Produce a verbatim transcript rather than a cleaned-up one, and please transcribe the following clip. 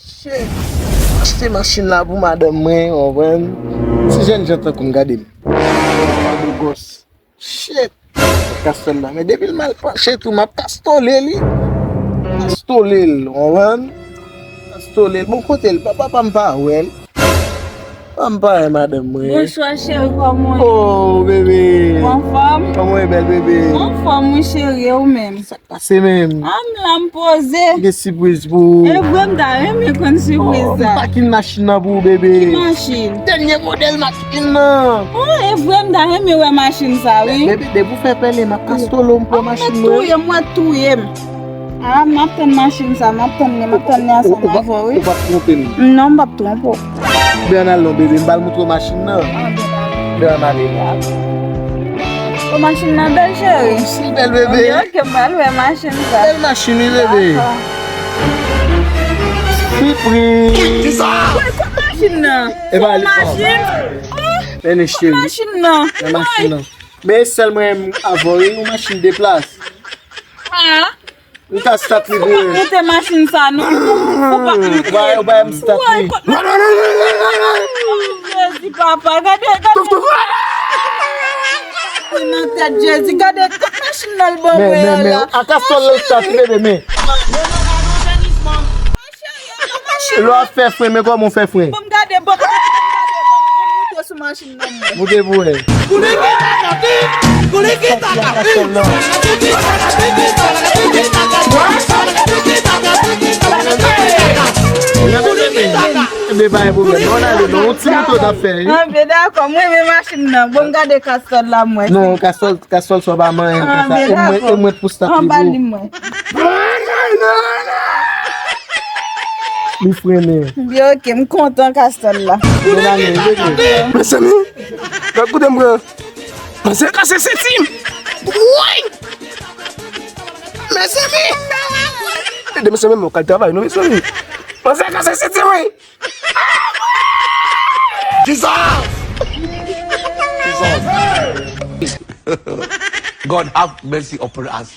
Shit. Achte machin la pou madanm mwen, w konprann? Ti jènjan tankou m, gade m. Gade gòs. Shit. Kastòl la. Men depi l mal panche tou, m ap kastole li. Kastole l, w konprann? Kastole l. Bon, kote l? Papa, pa m pa wè l. Pa m pa wè madanm mwen. Bonswa, cheri, kòman w ye? Oh, bebe. Ou anfòm? Kòman w ye, bèl bebe? Mwen anfòm, wi, cheri, e ou menm? Sa k pase menm? Ah, m la, m poze. Gen sipriz pou ou. E vre, m ta renmen konn sipriz sa. Oh, m pakin machin nan pou ou, bebe. Ki machin? Dènye modèl machin nan. Oh, e vre, m ta renmen wè machin sa, wi. Bebe, depi w fè pèlen, m ap kastole w, m pran machin mwen. Ah, m ap touye m, w ap touye m. Ah, m ap tann machin sa, m ap tann li, m ap tann li ansanm avè w, wi. Ou p ap twonpe m. Non, m p ap twonpe w. Bènal non, bebe, m pral moutre w machin nan. Ah, Bènal. Bènal. O, machin nan bèl, cheri. Si bèl, bebe. Ok, ok, m pral wè machin sa. Bèl machin, wi, bebe. Dakò. Wi, pri. Woy, kot machin nan? E pa li. Machin? Men cheri. Machin nan. Men machin nan. Men sèl mwen avè w, wi, yon machin de plas. Ah. Ou ka stat li pou mwen. Ou pa moute machin sa, non. Ou pa moute. Ou pa, ou pa m stat li. Woy, kot machin? Oh, Jezi, papa, gade, gade. Nan tèt Jezi, gade kot machin nan l ban mwen an la. Men, men, men, a kastòl la l stat li, bebe, men. Lè w ap fè fren, men kòman w fè fren? Ban m gade, ban m gade, ban m gade, ban m moute sou machin nan mwen. Moute pou wè. Ebe, pa gen pwoblèm. Ann ale non, yon ti moute w t ap fè, wi. Anben, dakò, m renmen machin nan. Ban m gade kastòl la, mwen. Non, kastòl, kastòl sa w pa manyen konsa. Anben, dakò. E mwen, e mwen pou stat li pou ou. Anba li mwen. Li frennen. Byen, ok, m kontan kastòl la. Mezanmi, gad kote m pran. Manzè kase senti m. Woy! Mezanmi! Ede mezanmi, mwen kal travay non, mezanmi. Manzè kase senti m, wi. Jesus! Jesus! God have mercy upon us.